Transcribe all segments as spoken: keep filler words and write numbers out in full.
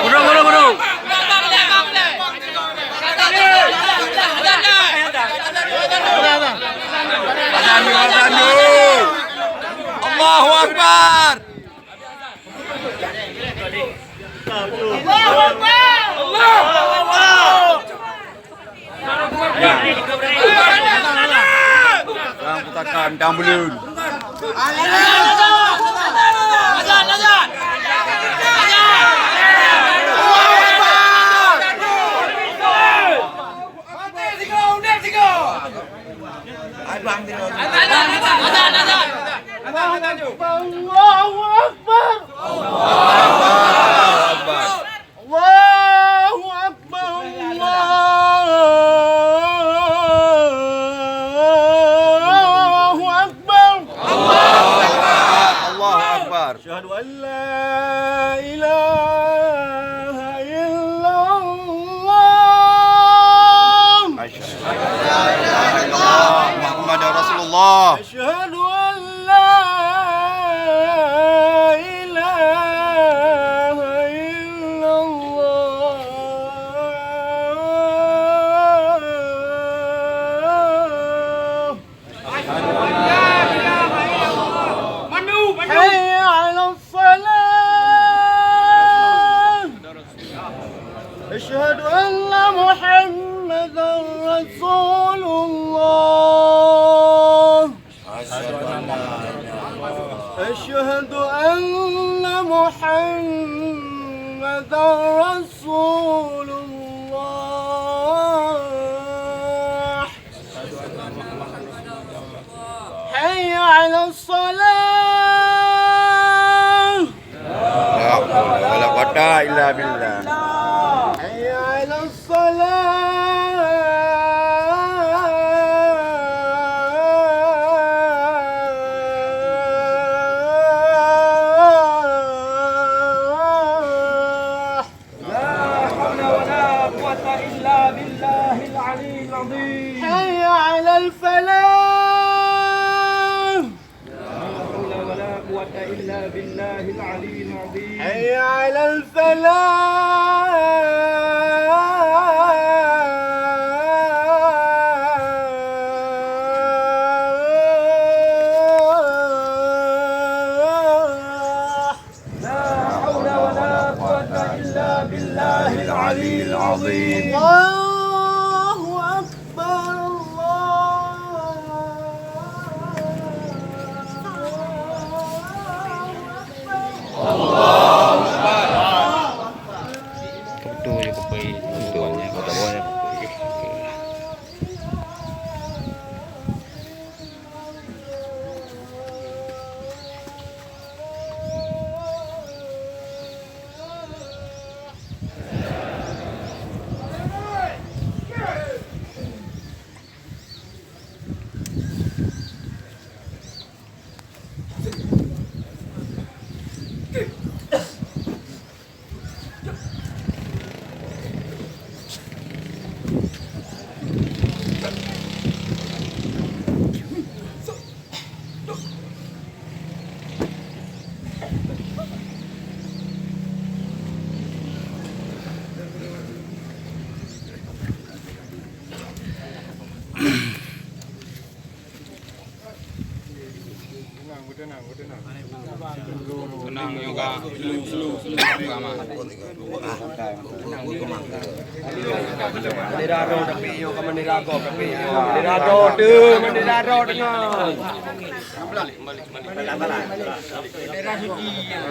Bodoh, bodoh, bodoh. Azan dulu, azan dulu. Allahu Akbar. Dang putakan, dang buleuen. Allahu Akbar. Allahu Akbar. Allahu Akbar. Allahu Akbar. Asyhadu an la ilaha illallah. Asyhadu an la ilaha illallah Muhammadar Rasulullah. Asyhadu an la ilaha illallah. Hayya 'alas salah. Asyhadu anna Muhammadar Rasulullah. Asyhadu anna Muhammadar Rasulullah. Hayya 'alas salah. La haula wala quwwata illa billah. Hayya 'alas salah. La haula wala quwwata illa billahil aliyyil azim. Hayya 'alal falah. La haula wala quwwata illa billahil aliyyil azim. Hayya 'alal falah. La haula wala quwwata illa billahil aliyyil azim. Allahu akbar, Allahu akbar. Allahu akbar. Betul je, betul. Betul. Betul. Tenang, nyoe ka. Slow, slow, slow. Bendera droe tapi nyoe ka bendera gob tapi nyoe. Bendera droe tu, bendera droe tengah.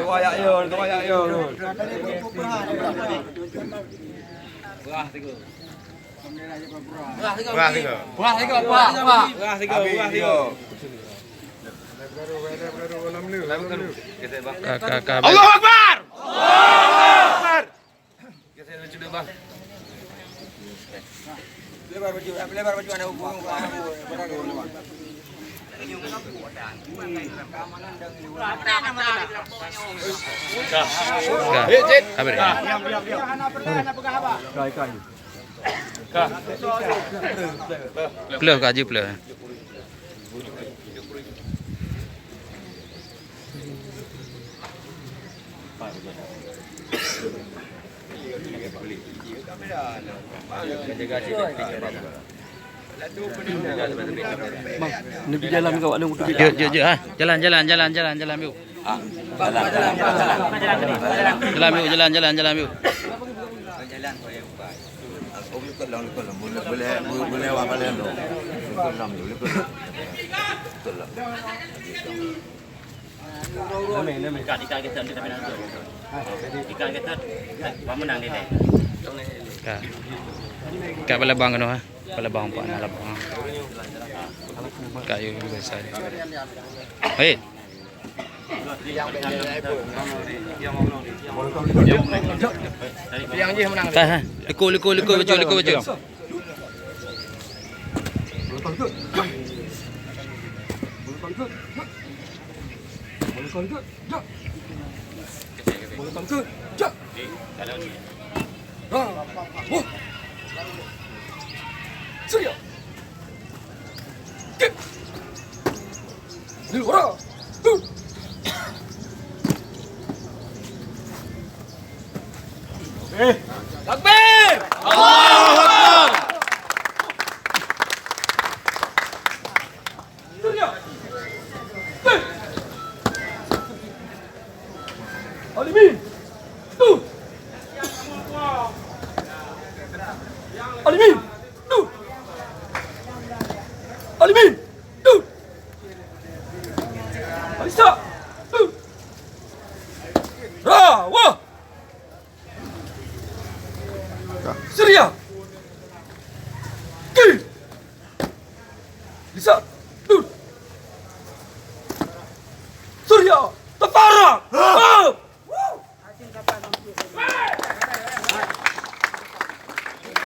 Dua yak yo, dua yak yo. Wah, tiga. Wah, tiga, wah. Wah, tiga, wah, wah. Wah, tiga, wah, tiga. Ka, ka, ka, Allahu Akbar! Allahu Akbar! Lebar baju, lebar baju anak buku. Ka. Habis. Ka. Pleuh ka, ji pleuh. Bang, neubi jalan keu awak nyoe, neubi. Jeuet, jeuet, jeuet, ha. Jalan, jalan, jalan, jalan, jalan, yuk. Jalan, yuk, jalan, jalan, jalan, yuk. Ka. Ka balabang keunoe, ha. Balabang, Pak, na labang, ha. Ka yue biasa. Hei. Ka, ha. Likot, likot, likot, bacut, likot, bacut. Takbir! Allahu Akbar! Alimin! Tuh! Alimin! Tuh! Alimin! Tuh! Alisa! Tuh! Rawa!